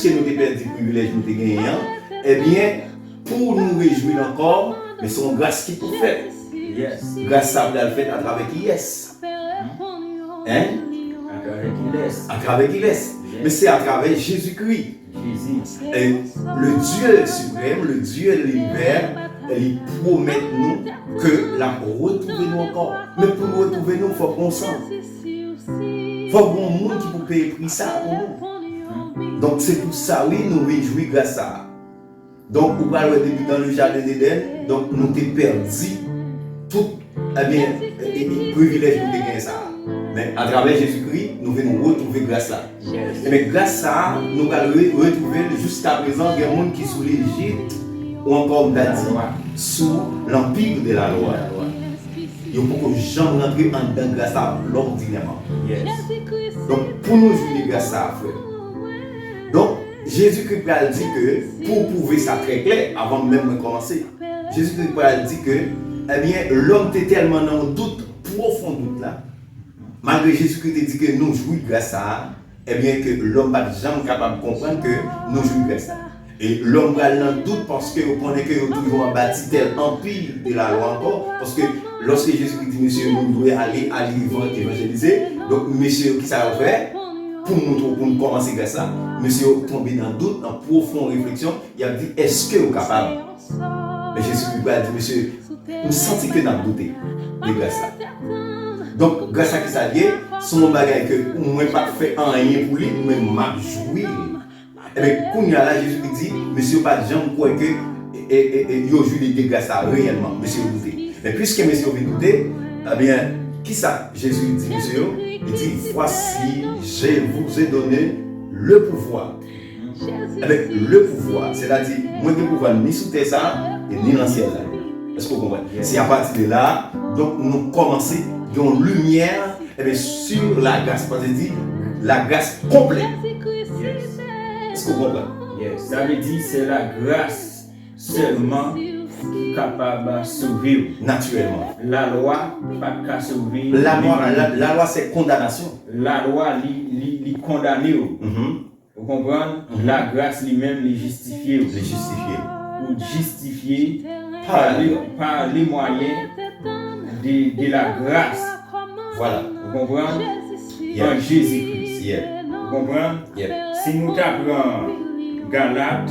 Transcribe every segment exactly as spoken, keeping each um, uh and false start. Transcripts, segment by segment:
Ke nou te pèdi privilèj nou te genyen an, ebyen, pou nou rejwi l ankò, men se yon gras ki pou fèt. Yes. Gras sa pral fèt atravè kiyès? Hein? Atravè kilès? Atravè kilès? Yes. Men se atravè Jezikri. Jezi. E le Dieu suprême, le Dieu de l'univers, li pwomèt nou ke l ap retwouve nou ankò. Men pou nou retwouve nou, fòk gon san. Fòk gon moun ki pou peye pri sa pou nou. Donk, se pou sa, wi, nou vin jwi gras sa a. Donk, ou pral wè depi dans le jardin d'Éden, donk, nou te pèdi tout, ebyen, e, e, e, privilèj nou te genyen sa a. Men, atravè Jezikri, nou vin retwouve gras la. Ebyen, gras sa a, nou pral re-, retwouve l jiskaprezan, gen moun ki sou lijit, ou ankò, m ta di, sou l'empire de la loi. Yo poko janm rantre anndan gras la òdinèman. Yes. Donk, pou nou jwi de gras sa a, frè. Donk, Jezikri pral di ke, pou pwouve sa trè klè, avan menm mwen kòmanse, Jezikri pral di ke, ebyen, lòm te tèlman nan yon dout, pwofon dout la, malgre Jezikri te di ke nou jwi gras sa a, ebyen, ke lòm pa t janm kapab konprann ke nou jwi gras la. E lòm pral nan dout paske yo konnen ke yo toujou anba titèl empire de la loi ankò. Paske lòske Jezikri di mesye yo, nou dwe ale, ale evan-, evanjelize. Donk, mesye yo, kisa yo fè? Pou n montre w, pou n kòmanse gras la, mesye yo tonbe nan dout, nan pwofon refleksyon, y ap di, èske yo kapab? Men Jezikri pral di, mesye, m santi ke n ap doute de gras la. Donk, gras la, kisa l ye? Se yon bagay ke mwen pa t fè anyen pou li, mwen m ap jwi l. Ebyen, kounye a la, Jezikri di, mesye yo pa t janm kwè ke, e, e, e, yo jwi de, de gras la reyèlman, mesye yo doute. Men piske mesye yo vin doute, ebyen, kisa Jezi di mesye yo? Li di, voici, je vous ai donné le pouvoir. Ebyen, le pouvoir, sètadi, mwen gen pouvwa ni sou tè sa a, e ni nan syèl la. Èske w konprann? Se apati de la, donk, nou kòmanse gen yon limyè, ebyen, sur la grâce, paske di, la grâce complète. Yes. Èske w konprann? Yes. Sa vle di, se la grâce sèlman ki kapab sove w. Natirèlman. Lalwa pa t ka sove. Lalwa, la, lalwa, se kondanasyon. Lalwa, li, li, li kondane w. Mhm. Ou konprann? Mhm. Lagras li menm, li jistifye w. Li jistifye. Ou jistifye pa le, pa le mwayen de, de la grâce. Vwala. Ou konprann? Yeah. An Jezi Kris. Yeah. Ou konprann? Yeah. Si nou ta pran Galat,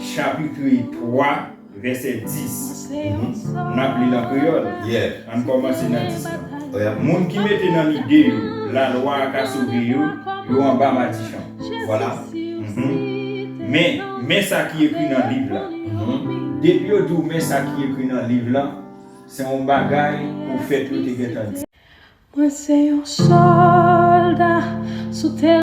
chapit twa, vèsè dis. Mhm. N ap li l an kreyòl. Yeah. Ann kòmanse nan dis lan. Oh, yeah. Moun ki mete nan lide yo, lalwa a ka sove yo, yo anba madichon. Vwala. Mhm. Men, men sa ki ekri nan liv la. Mhm. Depi yo di w men sa ki ekri nan liv la, se yon bagay pwofèt yo te gentan di. Mwen se yon sòlda sou tè.